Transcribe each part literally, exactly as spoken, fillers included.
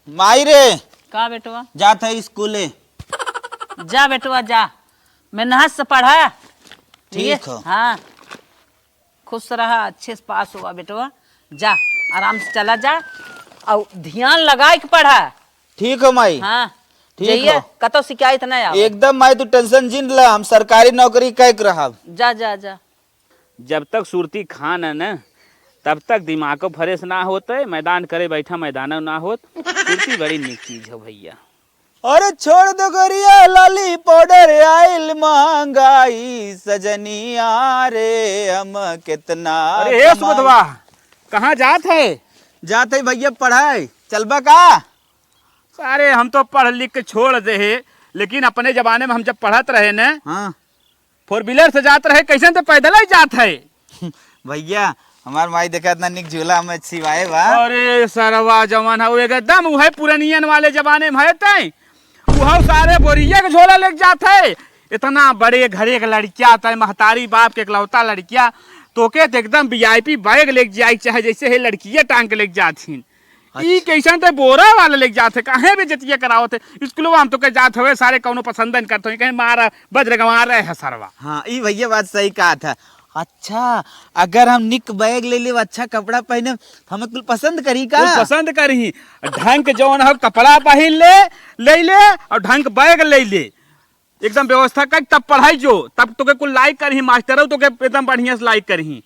माई रे। का बेटवा? जात है स्कूले। जा बेटवा जा, मेहनत से पढ़ा। ठीक ये, हो। हाँ, खुश रहा, अच्छे से पास हुआ बेटवा। जा, आराम से चला जा और ध्यान लगाए के पढ़ा। ठीक हो माई। हाँ, ठीक जाइए, हो। कतो शिकायत ना आवे। एकदम माई, तू tension जिन ला, हम सरकारी नौकरी कह के रहब। जा, जा, जा। जब तक सुरती खान है न, तब तक दिमागो fresh ना होत है। मैदान करे बैठा, मैदानो ना होत, सुरती बड़ी नीक चीज हो भैया। अरे छोड़ दो गोरिया, लाली पाउडर आइल महंगाई, सजनिया रे हम कितना अरे हे कमाई। सुबोधवा, कहाँ जात है? जात है भैया पढ़ाई, चलबा का? अरे हम तो पढ़ लिख के छोड़ दे है, लेकिन अपने जमाने में हम जब पढ़त रहे न, हाँ। Four wheeler से जात रहे, कैसन तो पैदल ही जात है। भैया, हमार माई देखा इतना निक झूला में छिवाए बा। अरे सरवा जवन हौ एकदम उहे पुरनियन वाले जमाने में है तै। उहौ सारे बोरिया के झोला लेके जात है। इतना बड़े घरे के लड़किया तै, महतारी बाप के इकलौता लड़किया, तोके तो एकदम VIP bag लेके जाए के चाहे, जैसे है लड़किया टांग के लेके जात हिन। ई अच्छा। कैसन ते बोरा वाला लेके जात है, काहे बेइज्जतिया करावत है? स्कूलवा हम तो के जात हवे, सारे कौनो पसंद न करत हो, कहीं मारा बजरगवा रहे है सरवा। हाँ, ई भैया बात सही कहा था। अच्छा, अगर हम निक bag ले लेब, अच्छा कपड़ा पहने, हमें कुल पसंद करी का? कुल पसंद करी। ढंग के जौन हो कपड़ा पहन ले, ले ले और ढंग के bag ले ले। एकदम व्यवस्था कर, तब पढ़ाई जो, तब तोके कुल like करही, मास्टरो तोके एकदम बढ़िया से like करही।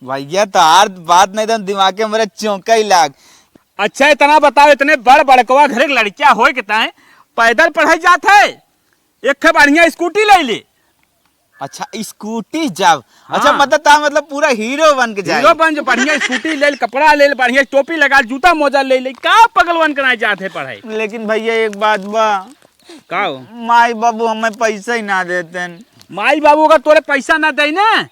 भैया, तोहार बात नहीं, एकदम दिमाग के मेरे चौंका ही लाग। अच्छा, इतना बताओ, इतने बड़ बड़कवा घरे के लड़किया होए के ताए पैदल पढ़ाई जात है? एक ठे बढ़िया स्कूटी ले ले। अच्छा, स्कूटी जाब। अच्छा, हाँ। मतलब, ता मतलब पूरा हीरो बन के जाए। हीरो बन जो, बढ़िया स्कूटी ले ले, कपड़ा ले ले, बढ़िया टोपी लगा, जूता मोजा ले ले, का पगलवन के ना जात है पढ़ाई? लेकिन भैया, एक बात बा, का हो? माई बाबू हमें पैसा ही ना देतेन। माई बाबू अगर तोरे पैसा ना दे ना,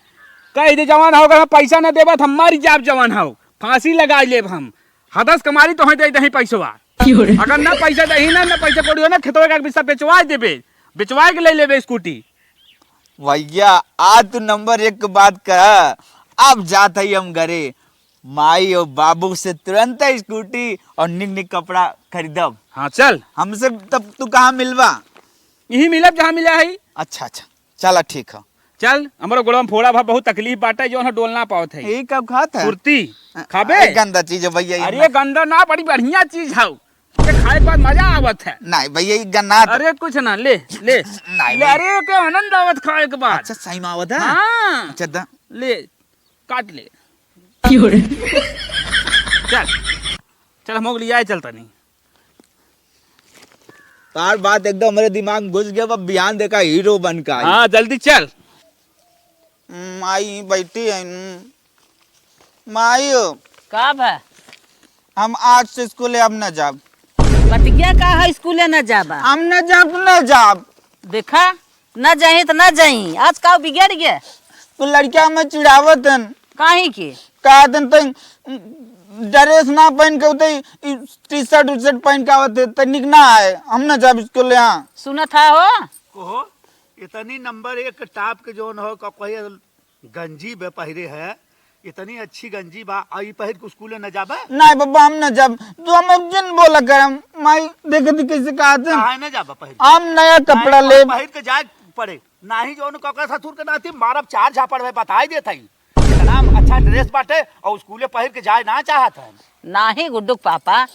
कह दे, "जवान हो, अगर हम पैसा ना देबा, तो हम मर जाब, जवान हो, फांसी लगा लेब हम। हदस कमारी तो है दे दही पैसवा।" क्यों रे? अगर ना पैसा दही ना, ना पैसा कौड़ी हो ना, खेतवा का हिस्सा बेचवा देबे, बेचवा के ले लेबे स्कूटी। भैया, आज तू नंबर एक के बात कहा। अब जात है हम घरे, माई और बाबू से तुरंत स्कूटी और निक निक कपड़ा खरीदब। हाँ, चल। हमसे तब तू कहाँ मिलबा? यही मिलब, जहाँ मिला है। अच्छा, अच्छा, चला, ठीक है। चल, हमरो गोड़वा में फोड़ा भा, बहुत तकलीफ बाटे, जो है डोल ना पावत है। यही कब खात है? सुरती। अ-, खाबे? अरे, गंदा चीज है भैया, ये अरे, ना। गंदा ना, बड़ी बढ़िया चीज है। ये खाए के बाद मजा आवत है। नहीं भैया, ये गन्ना तो अरे, कुछ ना, ले, ले। नहीं ले, भैया। अरे, के आनंद आवत खाए के बाद। अच्छा, सही में आवत है? हाँ। अच्छा, दा। ले, काट ले। क्यों रे? चल, चल, हम लोग लियाए चलता नहीं। तार बात एकदम हमरे दिमाग में घुस गया, अब बिहान देखा हीरो बन के आई। हाँ, जल्दी चल। माई बैठी है न। माई हो। का बा? हम आज से स्कूले अब न जाब। बतिया का है स्कूले न जाबा? हम न जाब, न जाब। देखा, न जाई त न जाई। आज का बिगड़ गया? तो लड़किया में चिढ़ावत हन। काहे के? कहत हन तो ड्रेस ना पहन के उतई, ई टी-शर्ट उशर्ट पहन के आवत है, तो निक ना आए। हम न जाब स्कूले, हाँ। सुनत हा हो? कहो, इतनी नंबर एक टॉप के जौन हो, का कहिए गंजी बे पहिरे है, इतनी अच्छी गंजी बा, आ ई पहिर के स्कूले न जाबे? नहीं बाबा, हम न जाब। तू हमें जिन बोला करम, माई देखे थी कैसे कहा थे। काहे न जाबे पहिर के? हम नया कपड़ा नहीं, ले। पहिर के जाए पड़े। नाही जौन कका ससुर के नाती मारब चार झापड़ में बताई देत हई। इतना अच्छा ड्रेस बाटे और स्कूले पहिर के जाए ना चाहत हन। नाही गुड्डू के पापा,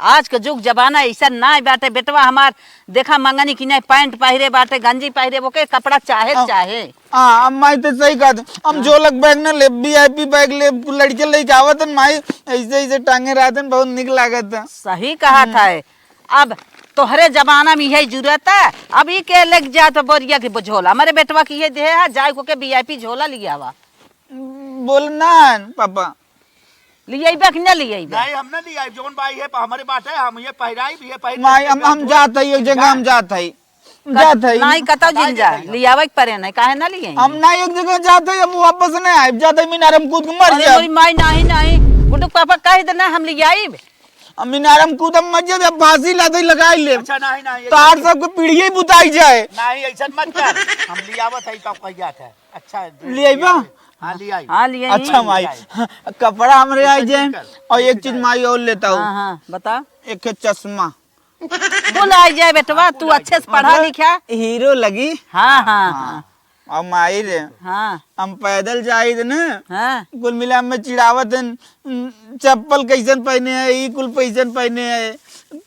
आज के जुग जमाना ऐसा नाय बाटे, बेटवा हमार देखा मंगनी किने पैंट पहिरे बाटे, गंजी पहिरे, ओके कपड़ा चाहे आ, चाहे। हाँ, अम्मा ई तो सही कहत। हम हाँ। झोलक बैग न लेब, VIP बैग लेब, लड़के लेके आवत हन माई, ऐसे ऐसे टांगे रहत हन, बहुत निक लागत है। सही कहत हम्म। है। अब तोहरे जमाना में यही जरूरत है, अब ई के लेके जात बोरिया के झोला, हमारे बेटवा के ये देह है, जाए को के VIP झोला लियावा। बोल ना पापा। लियाइबा कि ना लियाइबा? नहीं, हम ना लियाइब, जौन बा इहे हमरे बाटे, हम ये पहिराइब, ये पहिर माई, हम, हम जात हई, एक जगह हम जात हई। जात हई। नहीं, कतौ जिन जा, लियावे के परे नहीं, काहे ना लियाई? हम ना एक जगह जात हई, हम वापस नहीं आइब, जात हई मीनार में कूद के मर अरे जाब। मोरी माई, नहीं, नहीं, गुड्डू के पापा कह दे ना, हम लियाइब। हम मीनार में कूद, हम मर जाब, फांसी ला दे, लगाई ले। अच्छा, नहीं, नहीं, तो आठ सौ के पीढ़ी ही बुताई जाए। नहीं, ऐसा मत कर, हम लियावत हई, तो कह जात है। अच्छा, लियाइबा? हाँ, ले आई। हाँ, ले आई। अच्छा माई, कपड़ा हमरे आई जाए। और एक चीज माई और लेता हूँ। हाँ, हाँ, बता। एक है चश्मा। कुल आई जाए बेटवा, तू अच्छे से पढ़ा लिखा। हीरो लगी। हाँ, हाँ, हाँ। हाँ। और माई रे, हाँ। हम पैदल जाई थे ना, हाँ। कुल मिला में चिढ़ावत हन, "चप्पल कैसन पहने है, ई कुल कैसन पहने है?"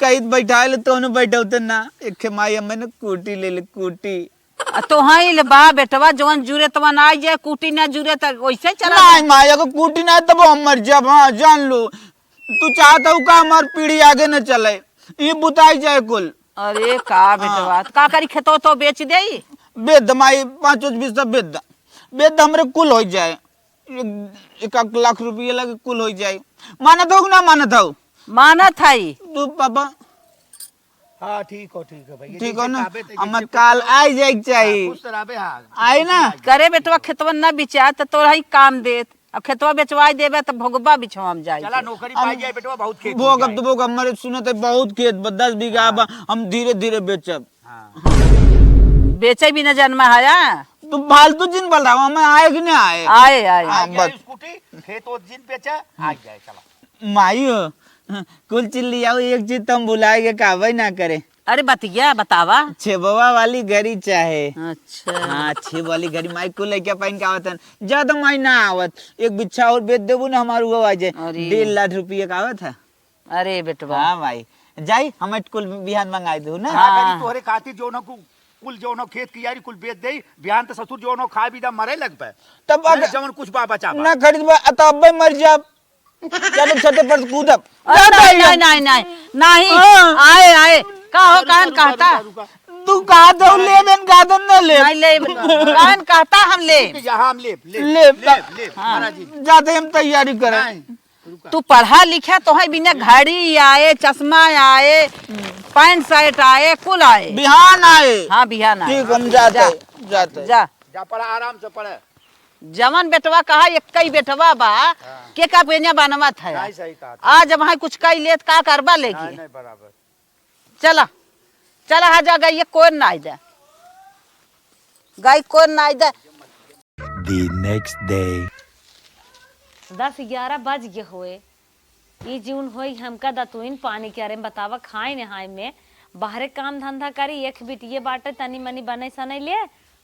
कहीं बैठाए ले तो उन्हें बैठौते ना। एक माई हमें ना कूटी ले ले, कूटी। आ, तो हाँ, ले बा बेटवा, जवन जुरे तवन आ जाए, कूटी ना जुरे त वैसे चला नहीं जाए। माई, अगर कूटी ना तब हम मर जाब, हाँ, जान लो। तू चाहत हूँ का हमार पीढ़ी आगे न चले, ये बुताई जाए कुल। अरे का बेटवा, हाँ। तो का करी, खेतो तो बेच देई? बेच द माई, पाँच पाँच बीस सब बेच द, बेच द, हमरे कुल हो जाए, एक, एक लाख रुपये लगे कुल हो जाए। मानत हो कि ना मानत हो? मानत है। तू पापा हाँ, ठीक हो, ठीक हो भैया। ठीक हो ना? हमें काल आई जाए के चाहिए। हाँ, खुश रहे, हाँ। आई ना? करे बेटवा, खेतवन ना बिचात तो तोरा ही काम देत। अब खेतवा बेचवाई देबे तो भोगबा बिछवा हम जाई। चला, नौकरी पाई जाए बेटवा, बहुत खेत हो भोगब जाए। तो भोगब, हमारे सुनत है बहुत खेत बा, दस बीघा बा, हाँ। हम धीरे धीरे बेचब। हाँ। बेचे भी न जन्मा हया। तू फालतू जिन बोल रहा हूँ, हमें आए कि नहीं आए? आए, आए। हाँ, आ गया बस। स्कूटी, खेत वो जिन बेचा, आ जाए, चला। माई हो, कुल चिल्ली आओ, एक चीज तो हम भुलाए के कहबे ना करे। अरे बतिया बतावा। छेबवा वाली घड़ी चाहे। अच्छा। हाँ, छेब वाली घड़ी माई कुल लइका पहन के आवत हन। ज्यादा माई ना आवत, एक बिच्छा और बेच देबू ना, हमार वो आ जाए। अरे। डेढ़ लाख रुपये का आवत है। अरे बेटवा। हाँ माई, जाई हम कुल बिहान मंगाई दू ना। हाँ। का करी, तोहरे खातिर जो ना कु-, कुल जो ना खेत कियारी कुल बेच देई, बिहान त ससुर जो ना खाए भी दा मरे लग पे। तब अगर जवन कुछ बा बचा बा। ना खरीद बा, त अब्बे मर जाब। चलो छते पर से कूदब। अरे जा नहीं, भैया। नहीं, नहीं, नहीं, नहीं। हाँ। आए, आए। का हो, रुका, कान रुका, कहता? रुका, रुका। तू कहा तो ले, बेन कहा तो न ले। नहीं ले, कान कहता हम ले। ठीक है, हाँ, हम ले, ले, ले, ले, ले, हाँ। महाराज जी। जाते हम तैयारी करें। नहीं, रुका। तू पढ़ा लिखा तो है, बिना घड़ी आए, चश्मा आए, पैंट शर्ट आए, कुल आए। बिहान आए। हाँ, बिहान आए। ठीक, हम जाते, जा। जाते। जा। जा पढ़ा, आराम से पढ़े। जवन बेटवा कहा, एक ही बेटवा बा, हाँ। के का पेंजा बनवत है। नहीं, सही कहा। आज अब हाँ कुछ कही लेत, का करबा लेके? नहीं, नहीं, बराबर। चला, चला, हाँ जा, गाय कोन नाई दे, गाय कोन नाई दे। The next day। दस ग्यारह बज गए होए, ई जून होई हमका दतुइन पानी के। अरे बतावा, खाए नहाए में, बाहरे काम धंधा करी, एक बिटिये बाटे, तनी मनी बने सने ले,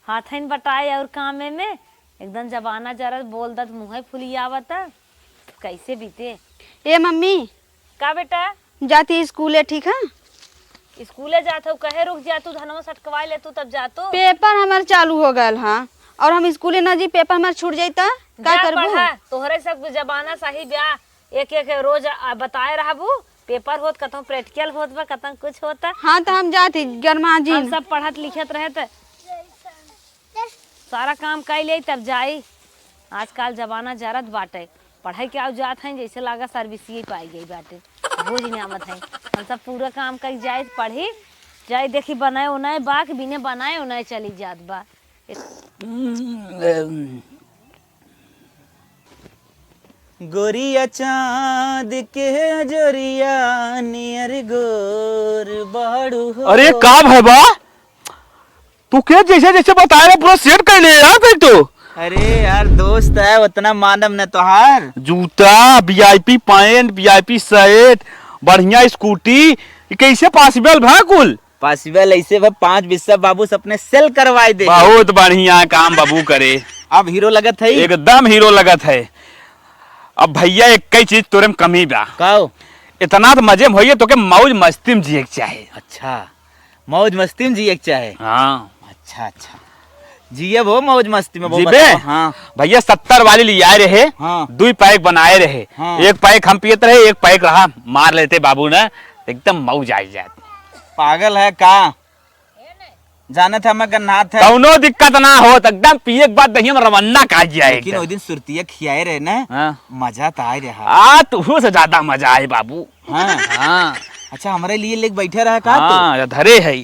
हाथइन बटाए और कामे में एकदम जबाना जरत, बोल दत मुँहे फुलियावत। कैसे बीते? ए मम्मी। का बेटा? जाती स्कूले, ठीक है? स्कूले जात हो, कहे रुक जा तू, धनवा सटकवाए ले तू, तब जा तू। पेपर हमार चालू हो गयल हाँ, और हम स्कूले ना जी, पेपर हमार छूट जाई त का जा करबू? पढ़ा, तोहरे सब जमाना सही ब्या, एक एक रोज आ, बताए रहबू, पेपर होत, कतौ प्रैक्टिकल होत बा, कतौ कुछ होता। हाँ, तो हम जाती गरमा जी। हम सब पढ़त लिखत रहे त सारा काम कइ लेई तब जाई। आजकल जमाना जरत बाटे, पढ़ाई के आउ जात हैं जैसे लागा सर्विसिये पाई गई बाटे। बोझ नामत है, हम सब पूरा काम कइ जाए, पढ़ी जाए, देखी बनाए उनाए बा कि बिने बनाए उनाए चली जात बा। गोरिया चाँद के अजोरिया नियर गोर बाड़ू हो। अरे का भय बा? तू के जैसे जैसे बताए रहे पूरा सेट कर ले यार तू तो। अरे यार दोस्त है उतना मानब न तोहार। जूता, वीआईपी पैंट, वीआईपी शर्ट, बढ़िया स्कूटी, ये कैसे पॉसिबल भा कुल? पॉसिबल ऐसे बा, पाँच बिस्सा बाबू से अपने सेल करवाए दे। बहुत बढ़िया काम बाबू करे। अब हीरो लगत है। एकदम हीरो लगत है। अब भैया एक कई चीज तोरे में कमी बा। काओ? इतना तो मजे में होइए, तोके मौज मस्ती में जिए के चाहे। अच्छा, मौज मस्ती में जिए के चाहे। हाँ। अच्छा, अच्छा। जिए वो मौज मस्ती में, वो जीबे? बताओ, हाँ। भैया सत्तर वाली ले आए रहे, हाँ। दुई पैक बनाए रहे, हाँ। एक पैक हम पियत रहे, एक पैक रहा, मार लेते बाबू ने, एकदम मौज आई जात। पागल है का? जानत है मैं गन्नाथ है। कौनो दिक्कत ना होत, एकदम पिए के बाद दहिया में रवाना का जाए लेकिन एकदम। ओइ दिन सुरतिया खियाए रहे ना, हाँ। मजा त आए रहा। आ, तुहू से ज्यादा मजा आए बाबू। हाँ। हाँ। अच्छा, हमरे लिए लेके बैठे रहा का तू? हाँ, या धरे है।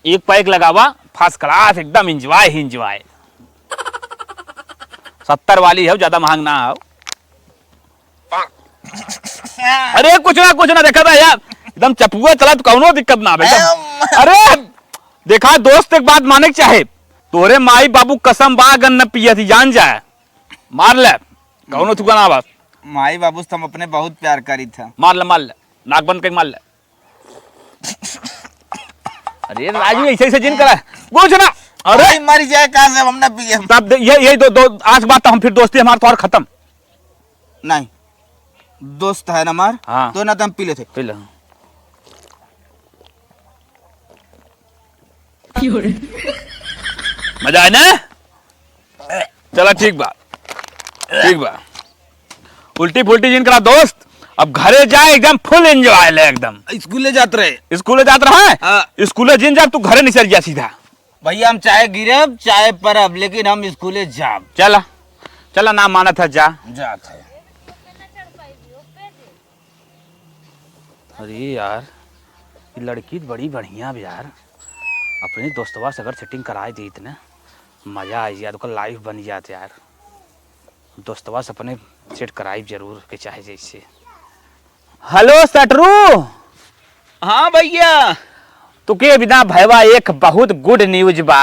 एक पैक लगावा, फर्स्ट क्लास, एकदम एंजॉय ही एंजॉय। सत्तर वाली है, ज्यादा महंग ना हो। अरे कुछ ना, कुछ ना, देखा था यार, एकदम चपुआ चला तो कौनो दिक्कत ना आवे, एकदम। अरे देखा, दोस्त एक बात माने के चाहे, तोरे माई बाबू कसम बा, अगर न पियत ही जान जाए। मार ले, कौनो थुका ना बस। माई बाबू से हम अपने बहुत प्यार करी था। मार ले, मार ले, नाक बंद करके मार ले। अरे राजू, ऐसे ऐसे जिन करा, कुछ ना। अरे भाई मर जाए, कहाँ से हम ना पिए। तब दे-, ये, ये दो, दो आज के बाद तो हम फिर दोस्ती हमार तोर खत्म। नहीं, दोस्त है ना हमार, हाँ। तो ना तो हम पी लेते। पी ले। मजा आए ना? चला ठीक बा, ठीक बा। उल्टी फुल्टी जिन करा दोस्त, अब घरे जाए एकदम full enjoy ले एकदम। स्कूले जात रहे। स्कूले जात रहे? हाँ। स्कूले जिन जा, तू घरे निसर जा सीधा। भैया हम चाहे गिरब चाहे परब, लेकिन हम स्कूले जाब। चला, चला, ना मानत है, जा। जात है। अरे यार, ये लड़की तो बड़ी बढ़िया बा यार। अपने दोस्तवा से अगर setting कराए देत ना, मजा आ जात, ओकर life बन जात यार। दोस्तवा से अपने set कराई जरूर के चाहे जैसे। Hello सटरू। हाँ भैया। तुके बिना भैया एक बहुत good news बा।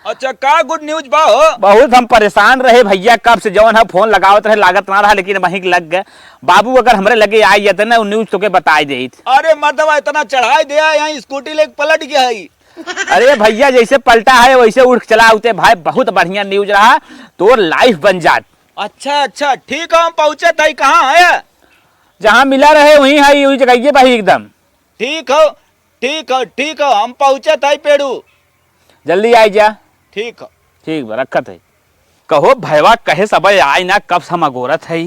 अच्छा, का good news बा हो? बहुत हम परेशान रहे भैया, कब से जवन है phone लगावत रहे, लागत ना रहा, लेकिन वहीं लग गए। बाबू अगर हमरे लगे आ जाते ना, उ news तोके बताई देत। अरे मर्दवा, इतना चढ़ाई दिया, यहाँ scooty लेके पलट गया है। अरे भैया, जैसे पलटा है वैसे उठ के चला आउते भाई, बहुत बढ़िया news रहा, तोर life बन जात। अच्छा अच्छा, ठीक है, हम पहुँचत है, कहाँ है? जहाँ मिला रहे वहीं है, वही जगह ये भाई एकदम। ठीक हो, ठीक हो, ठीक हो, हम पहुँचत है पेड़ू। जल्दी आई जा। ठीक हो। ठीक बा, रखत है। कहो भैवा कहे सबे आई ना, कब से हम अगोरत है।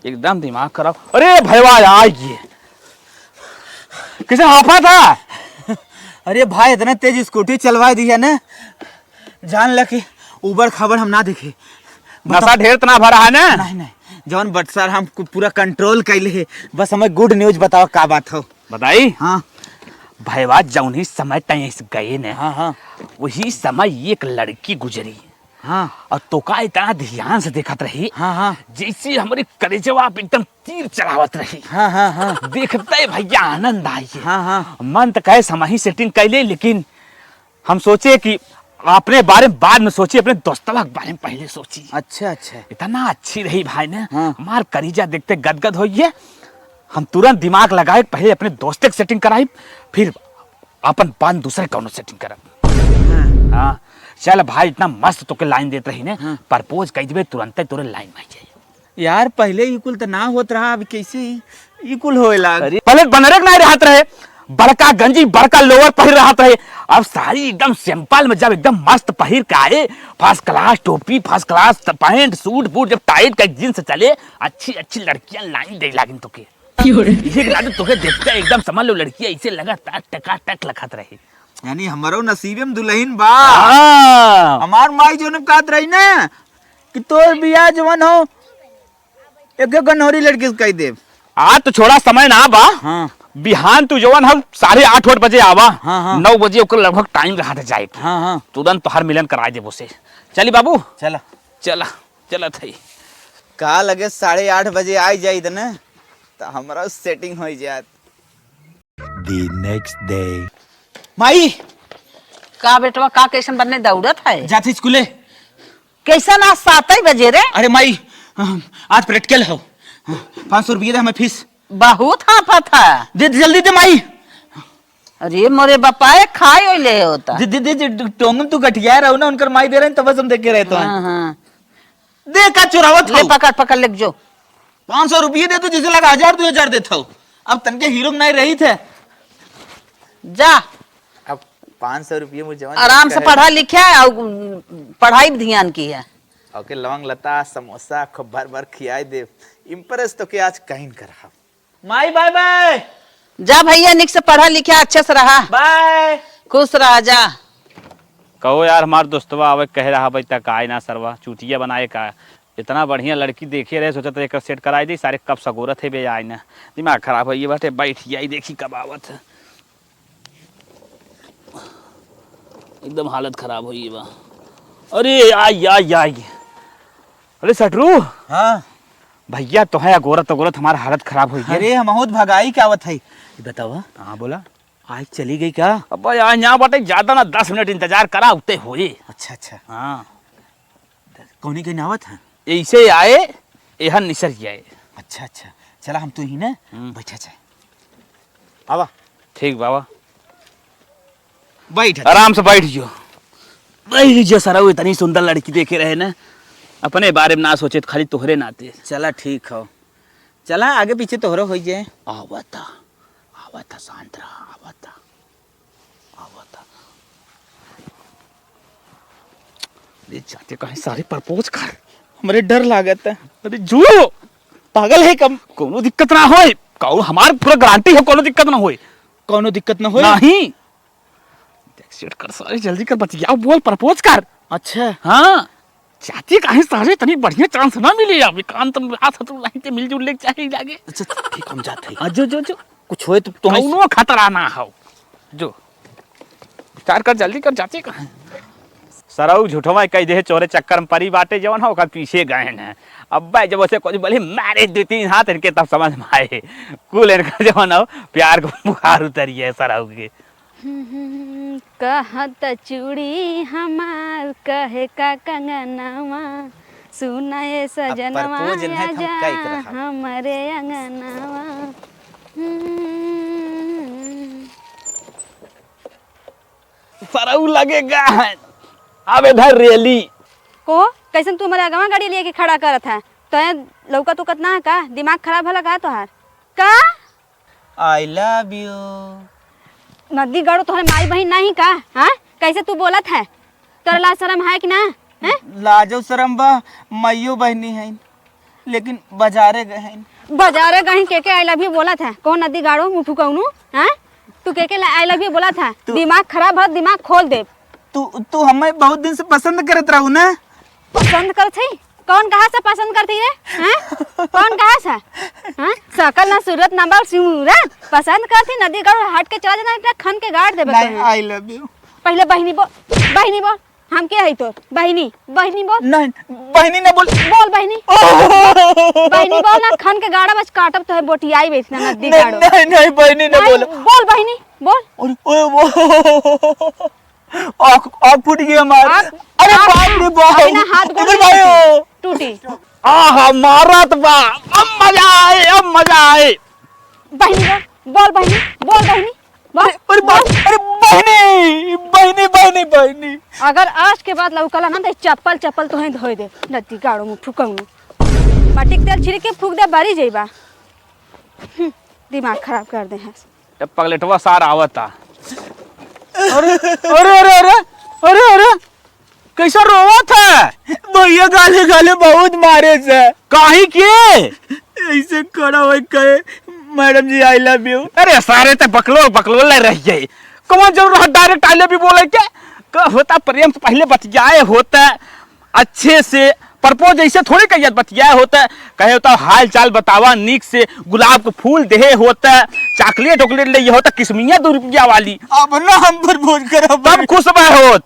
एकदम दिमाग खराब। अरे भैवा आई गए। किसे हाफा था? अरे भाई इतना तेज scooty चलवा दी है ना, जान ल कि उबड़ खाबड़ हम ना देखी। नशा ढेर तना भरा है ना? नहीं नहीं, जौन बटसर हम कु-, पूरा control कैले है। बस हमें good news बताओ, का बात हो? बताई? हाँ। भैवा जौन ही समय तय से गए ने, हाँ, हाँ। वही समय एक लड़की गुजरी। हाँ। और तोका इतना ध्यान से देखत रही, हाँ, हाँ। जैसे हमरे कलेजवा पे एकदम तीर चलावत रही। हाँ, हाँ, हाँ। देखते भैया आनंद आई। हाँ, हाँ। मन तो कहे समही setting कैले, लेकिन हम सोचे कि अपने बारे में बाद में सोची, अपने दोस्तवा के बारे में पहले सोची। अच्छा, अच्छा। इतना अच्छी रही भाई ने, हाँ। हमार करीजा देखते गदगद हो गए। हम तुरंत दिमाग लगाए, पहले अपने दोस्ते के setting कराई, फिर अपन बाद दूसरे कौनो setting करब। हाँ। हाँ, चल भाई, इतना मस्त तोके line देत रही ने, हाँ। Propose कर देबे, तुरंते तोरे line में आ जाई। यार, पहिले ई कुल त ना होत रहा, अब कैसे ई, ई कुल होए लाग? अरे, पहिले बनरे के नाई रहत रहे, बड़का गंजी, बड़का lower पहिर रहत रहे। अब सारी एकदम simple में जब एकदम मस्त पहिर के आए, first class टोपी, first class pant, suit, boot, जब tight का jeans चले, अच्छी, अच्छी लड़कियां line दे लागिन तोके। क्यों रे? ये लागिन तोके देखते एकदम समझ लो, लड़कियां ऐसे लगातार टकाटक लखत रहे। यानी हमरो नसीबे में दुल्हन बा। हाँ। हमार माई जोन कहत रही ना कि तोर बियाह जवन हो, एक एक गनौरी लड़की से कह देब। आज तो छोड़ा समय ना बा। हाँ। बिहान तू जवन हो साढ़े आठ वाठ बजे आवा। हाँ, हाँ। नौ बजे ओकर लगभग time रहा था जाए के। हाँ, हाँ। तुरंत तोहार मिलन कराए देबो से। चली बाबू। चला। चला, चला थई। का लगे साढ़े आठ बजे आई जाई त ना, त हमरा setting हो जात। The next day। माई! का बेटवा, का कैसन बनने दौड़त है? जात है स्कूले। कैसन आज सात ही बजे रे? अरे माई, आज practical हो। पाँच सौ रुपये दे हमें फीस। बहुत हाफत है। दे, दे, जल्दी दे माई। अरे मोरे बापा, ए खाए ओइले होता। दे, दे, दे, दे, टोंगन तू गठिया रहो ना, उनकर माई दे रहे हैं, तब से हम देखे रहते हैं। हाँ, हाँ। दे का चुरावत ले, हो? पकड़, पकड़, ले जो। पाँच सौ रुपये दे तो जैसे लगा हजार, दो हजार देत हो। अब तनके हीरो नहीं रही थे। जा। अब पाँच सौ रुपये मुझे जवन आराम से करे। पढ़ा लिखा है और पढ़ाई भी ध्यान की है। ओके, लवंग लता, समोसा खूब भर भर खियाई दे। Impress तो के आज कहीं न करा। माई, bye bye। जा भैया, निक से पढ़ा लिखा, अच्छे से रहा। Bye। खुश रहा, जा। कहो यार, हमार दोस्तवा आवे कह रहा भाई, तक आए ना सरवा, चूतिया बनाए का। इतना बढ़िया लड़की देखे रहे, सोचत रहे एकर set कराई दी, सारे कब सगोरत है बे, आए ना। दिमाग खराब हो ये बाटे, बैठ जाई, देखी कब आवत है। एकदम हालत खराब हो ये बा। अरे आई, आई, आई। अरे सटरू। हाँ। भैया, तोहे अगोरत अगोरत हमार हालत खराब होइ गया। अरे, हम बहुत भगाई के आवत है। ये बतावा। हाँ, बोला। आइ चली गई का? अब्बे, आइ ना बाटे, ज्यादा ना, दस मिनट इंतजार करा, उते होई। अच्छा, अच्छा। हाँ। कौनी कहीं आवत है? ऐसे आए, एहन निसर जाए। अच्छा, अच्छा। चला, हम तो ही ना हम्म। बैठा जाए। आवा। ठीक बाबा। बैठ। आराम से बैठ जो। बैठ जो सरऊ, इतनी सुंदर लड़की देखे रहे ना, अपने बारे में ना सोचे, खाली तोहरे नाते। चला, ठीक हो। चला, आगे पीछे तोहरो हो जाए। आवता, आवता, शांत रहा, आवता, आवता। अरे, जाते कहीं सारे propose कर। हमरे डर लागत है। अरे, जो पागल है कम, कोनो दिक्कत ना होए। कौन हमार पूरा गारंटी है, कोनो दिक्कत ना होए। कोनो दिक्कत ना होए? नहीं। देख, सेट कर सारे, जल्दी कर, बतियाओ, बोल, propose कर। अच्छा। हाँ। जाती काहे सारे, तनी बढ़िया chance ना मिले अब, एकांत में रात हतू लाइन ते मिलजुल लेके चाहे जाके। अच्छा, ठीक, हम जात हई। हाँ, जो, जो, जो। कुछ होए तो, तो कौनो खतरा ना हो। जो। विचार कर, जल्दी कर, जाती काहे। सरऊ झूठवा कह दे, चोरे चक्कर में परी बाटे जवन हो, ओकर पीछे गए हैं। अब्बे जब उसे कुछ बोले, मारे दो तीन हाथ इनके, तब समझ में आए। कुल इनका जवन हो, प्यार को बुखार उतरी है सरऊ के। कहत चूड़ी हमार कहे का कंगनवा, सुन ए अब सजनवा, propose नहीं, हम आजा काहे करब? हमरे अंगनवा। हम्म। सरऊ लगेगा है। अब इधर रेली। को, कैसन तू हमारे आगवा गाड़ी लेके खड़ा करत है? तो लौकत उकत ना है का? दिमाग खराब भला का तोहार? का? I love you। नदी गाड़ू तोहरे माई बहिन नहीं का? हाँ? कैसे तू बोलत है? तोरा लाज शरम है कि ना? हैं? लाजो शरम बा, माइयो बहिनी है, लेकिन बाजारे गए हैं। बाजारे गए के के I love you बोलत है? कौन नदी गाड़ू मुँह फुकौनू? हैं? तू के के I love you बोलत है? तू दिमाग खराब है, दिमाग खोल दे। तू, तू हमें बहुत दिन से पसंद करत रहू ना? पसंद करत है? कौन कहा से पसंद करती रे? हैं? कौन कहा से? हैं? सकल ना सूरत ना बल सूरत। पसंद करती नदी गाड़ू, हट के चला जाना, इतना खन के गाड़ देबे नहीं, तोहे। I love you। पहले बहिनी बोल, बहिनी बोल, हम के है तोर? बहिनी, बहिनी बोल। नहीं, बहिनी ना बोल। बोल बहिनी। ओह! बहिनी बोल ना, खन के गाड़ा बस काटब तोहे, बोटियाई बेचना नदी नहीं, गाड़ू। नहीं, नहीं, बहिनी ना नहीं, बोल। बोल बहिनी, बोल। अरे, ओए, वो। आँख, आँख फूट गई हमार। आँख, अरे आँख, बाप रे बाप। अभी ना हाथ गोड़ अरे नहीं भाई। टूटी। आहा, मारत बा। अब मजा आए, अब मजा आए। बहिनी बोल, बोल बहिनी, बोल बहिनी, बोल, अरे, अरे बाप, बोल। अरे बहिनी, बहिनी, बहिनी, बहिनी। अगर आज के बाद लौकला ना, तो चप्पल, चप्पल तोहे धोए दे। नदी गाड़ू मुँह फुकौनू। माटी के तेल छिड़क के फूक दे, बरी जइबा। हम्म, दिमाग खराब कर दे हैं। जब पगलेटवा सार आवता। अरे, अरे, अरे, अरे, अरे, अरे, कैसा रोवत है? भैया गाले गाले बहुत मारे से। काहे के? ऐसे खड़ा होए कहे, "मैडम जी, I love you।" अरे सारे ते बकलो, बकलो ले रह गए। कौन जरूर है direct I love you बोले के? का होता प्रेम से पहले बतियाए होता। अच्छे से propose ऐसे थोड़ी कहिए, बतियाए होता, कहे होता हाल चाल बतावा नीक से, गुलाब के फूल देहे होता, chocolate वॉकलेट ले होता, किस्मिया दो रुपया वाली। अब ना हम propose करब। तब खुश बा होत।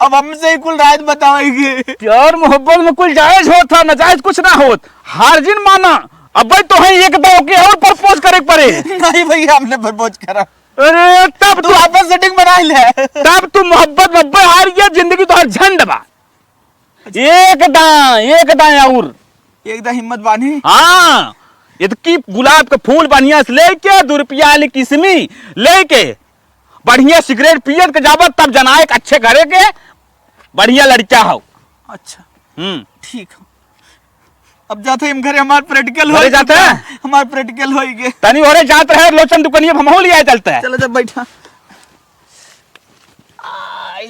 अब हमसे ही कुल राज बतावेंगे। प्यार मोहब्बत में कुल जायज होत है, नाजायज कुछ ना होत। हार जिन माना, अब भाई तो है एक दाव के और propose करे के पड़े। नहीं भैया, हमने propose करा। अरे तब तू तू, आपस setting बना ले। तब तू मोहब्बत में हार गया, जिंदगी तो हर झंड बा। एक दाएं, एक दाएं और। एक दाएं हिम्मत बानी। हाँ, इतकी गुलाब के फूल बढ़िया से लेके, दो रुपया वाली किस्मी लेके, बढ़िया सिगरेट पियत के जाबत, तब जनाए के अच्छे घरे के बढ़िया लड़का हो। अच्छा। हम्म। ठीक हो। अब जाते हम घरे, हमार practical हो घरे जाते चुका। हैं? हमार practical हो ही गए। तनी ओरे जात रहे, लोचन दुकनिया, हम हो लिया चलते हैं। चलो जब बैठा। आय।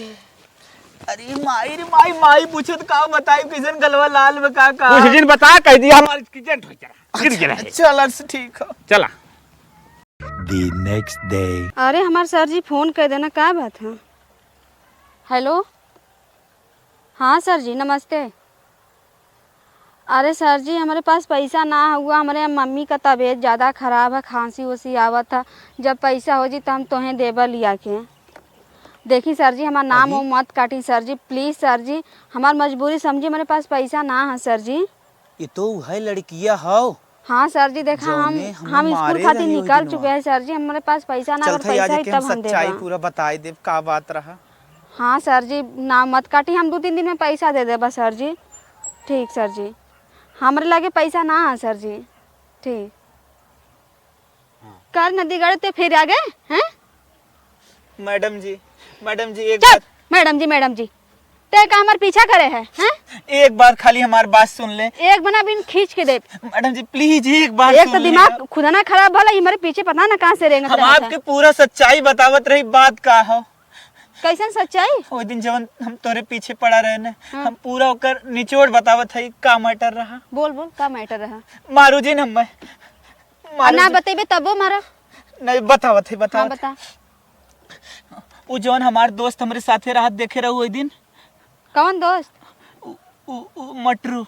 अरे माई रे माई, माई पूछत का बताई, कैसन गलवा लाल में का का? कुछ दिन बता, कह दिया हमारे accident हो गया, गिर अच्छा, गया है। चल, अच्छा, ठीक हो। चला। The next day। अरे हमार सर जी फोन कर देना, का बात है? हेलो, हाँ सर जी, नमस्ते। अरे सर जी, हमरे पास पैसा ना हुआ, हमरे मम्मी का तबीयत ज़्यादा खराब है, खांसी उसी आवत है। जब पैसा हो जी तो हम तोहें देबा लिया के। देखी सर जी, हमार नाम अभी? वो मत काटी सर जी, please सर जी, हमार मजबूरी समझी, हमरे पास पैसा ना है सर जी। ये तो वह लड़किया हौ हाँ सर जी, देखा, हम, जौने हमें हम स्कूल मारे खातिर रही ओहि निकल दिनवा। चुके हैं सर जी, हमारे पास पैसा ना, अगर चलत है, आज पैसा एके हम इतना हम सच्चाई देबा। पूरा बताई देब, का बात रहा। हाँ सर जी, नाव मत काटी, हम दो तीन दिन में पैसा दे देबा सर जी। ठीक सर जी, हमरे लगे पैसा ना है सर जी। ठीक। हाँ। कर नदी गढ़ ते फिर आ गए हैं? मैडम जी, मैडम जी, एक चुप! बात मैडम जी, मैडम जी, ते का हमार पीछा करे है, हैं? एक बार खाली हमार बात सुन ले। एक बना बिन खींच के दे। मैडम जी, please, एक बार एक सुन तो ले। दिमाग खुदा ना खराब भला, ये हमारे पीछे पता ना कहाँ से रेंगत हम रहत है। आपके पूरा सच्चाई बतावत रही, बात का हो। कैसन सच्चाई? वो दिन जवन हम तोरे पीछे पड़ा रहे ने, हाँ। हम पूरा ओकर निचोड़ बतावत है, का matter रहा। बोल, बोल, का matter रहा? मारू जी न हमें। आ, मारू ना जी। बतेबे तबो मारा। नहीं, बतावत है, हाँ, बतावत है। बता। उ जौन हमार दोस्त हमरे साथे रहत देखे रहू ओई दिन। कौन दोस्त? उ, उ, उ मटरू।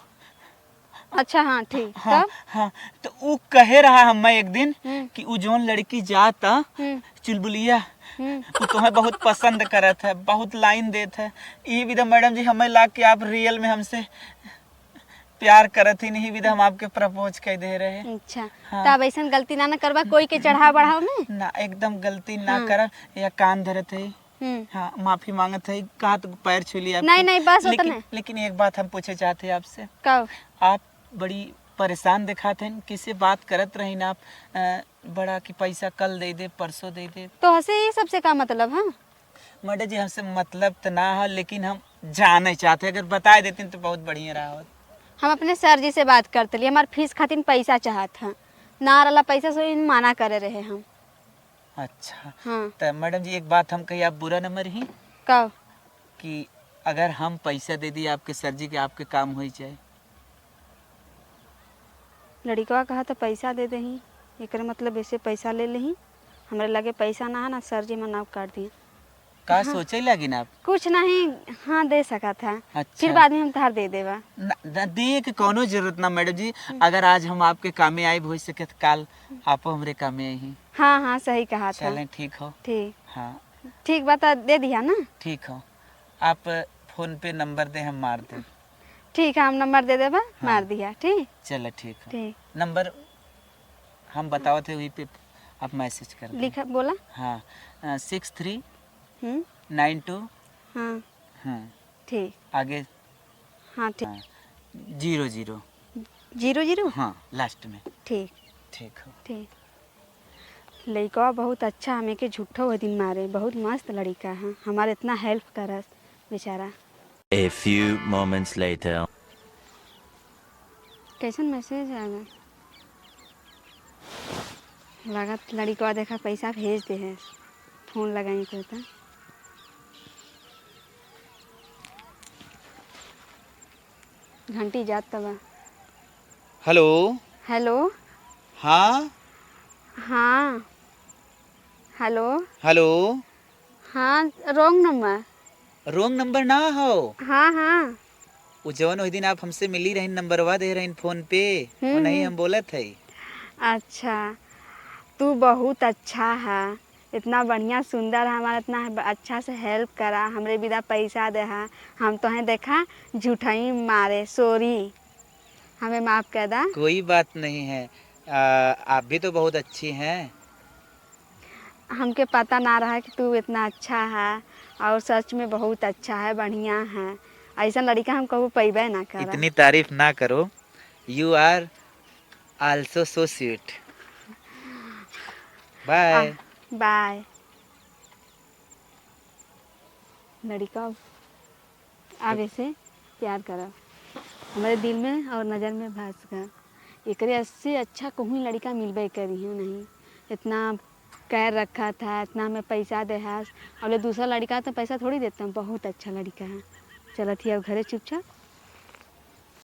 अच्छा, हाँ, ठीक। हाँ, तब? हाँ, तो उ कहे रहा हमें एक दिन हम्म। कि उ जौन लड़की जाता हम्म। चुलबुलिया, हम्म। उ तोहे बहुत पसंद करत है, बहुत line देत है। ई विधा मैडम जी हमें ला के आप real में हमसे प्यार करत ही नहीं, विधा हम आपके propose कर दे रहे। अच्छा, हाँ। तब ऐसन गलती ना, ना करबा कोई के चढ़ाव बढ़ाव में? ना, एकदम गलती ना हाँ। करब। या कान धरत है। हम्म। हाँ, माफी मांगत है, हाथ पैर छू लिया आपके। नहीं, नहीं, बस लेकिन, उतने। लेकिन एक बात हम पूछे चाहते हैं आपसे। का? आप बड़ी परेशान दिखात हैं, किससे बात करत रही ना आप, अ, बड़ा कि पैसा कल दे दे, परसों दे दे। तो हसे ये सबसे का मतलब है? मैडम जी, हमसे मतलब तो ना है, लेकिन हम जाने चाहते हैं, अगर बताए देती तो बहुत बढ़िया रहा होत। हम अपने सर जी से बात करते लिए, हमार फीस खातिर पैसा चाहत हैं, ना रहला पैसा से इन मना करे रहे हम। अच्छा, हाँ। तो मैडम जी, एक बात हम कही, आप बुरा न मरही का? कि अगर हम पैसा दे दी आपके सर जी के, आपके काम हो जाए। लड़िकवा कहा तो पैसा दे देही, एकर मतलब ऐसे पैसा ले लेही। हमरे लगे पैसा ना है ना, सर जी मना काट दिए। का हाँ। सोचे लागिन आप? कुछ नहीं, हाँ, दे सका था। अच्छा। फिर बाद में हम तहार दे देबा। ना, ना, दे के कौनो जरूरत ना मैडम जी। हम्म। अगर आज हम आपके कामे आइब, हो सके तो काल आप हमरे कामे आई ही। हाँ, हाँ, सही कहा था। चलें, ठीक हो। ठीक। हाँ। ठीक बा, त दे दिया ना। ठीक हो, आप फोन पे नंबर दे, हम मार दे। ठीक है, हम नंबर दे देबा, हाँ। मार दिया, ठीक। चलो, ठीक हो। ठीक। नंबर हम बतावत है, वही पे आप मैसेज कर दें। लिखा, बोला। हाँ, अ, सिक्स थ्री हम्म। Nine two. हाँ। हाँ। ठीक। आगे। हाँ, ठीक। हाँ, जीरो जीरो। Zero zero? हाँ, लास्ट में। ठीक। ठीक हो। ठीक। लइकवा बहुत अच्छा, हमें के झूठो वो दिन मारे, बहुत मस्त लड़िका है, हमारे इतना हेल्प करस बेचारा। A few moments later. कैसन मैसेज आ गए? लागत लड़िकवा देखा पैसा भेज दे है, फोन लगाई को तो। घंटी जात तबा। हेलो। हेलो। हाँ। हाँ। हेलो। हेलो। हाँ, wrong number। Wrong number ना हो। हाँ, हाँ। उ जवन ओहि दिन आप हमसे मिली रहिन, नंबरवा दे रहिन फोन पे, वो हम्म, नहीं हम्म। हम बोलत है। अच्छा, तू बहुत अच्छा है, इतना बढ़िया सुंदर है, हमारा इतना अच्छा से हेल्प करा, हमरे बिना पैसा दे है, हम तोहें देखा झूठई मारे, सॉरी, हमें माफ कर दा। कोई बात नहीं है, आ, आप भी तो बहुत अच्छी हैं। हमके पता ना रहा कि तू इतना अच्छा है और सच में बहुत अच्छा है, बढ़िया है। ऐसा लड़िका हम कबो पइबे ना करा। इतनी तारीफ ना करो। You are also so sweet. Bye. आ, bye। लड़िका अब ऐसे प्यार करब। हमरे दिल में और नजर में बस गए। एकरे से अच्छा कहूँ लड़िका मिलबे करी है नहीं। इतना care रखा था, इतना हमें पैसा देहास। अब ले दूसरा लड़िका तो पैसा थोड़ी देता, बहुत अच्छा लड़िका है। चलत ही अब घरे चुपचाप।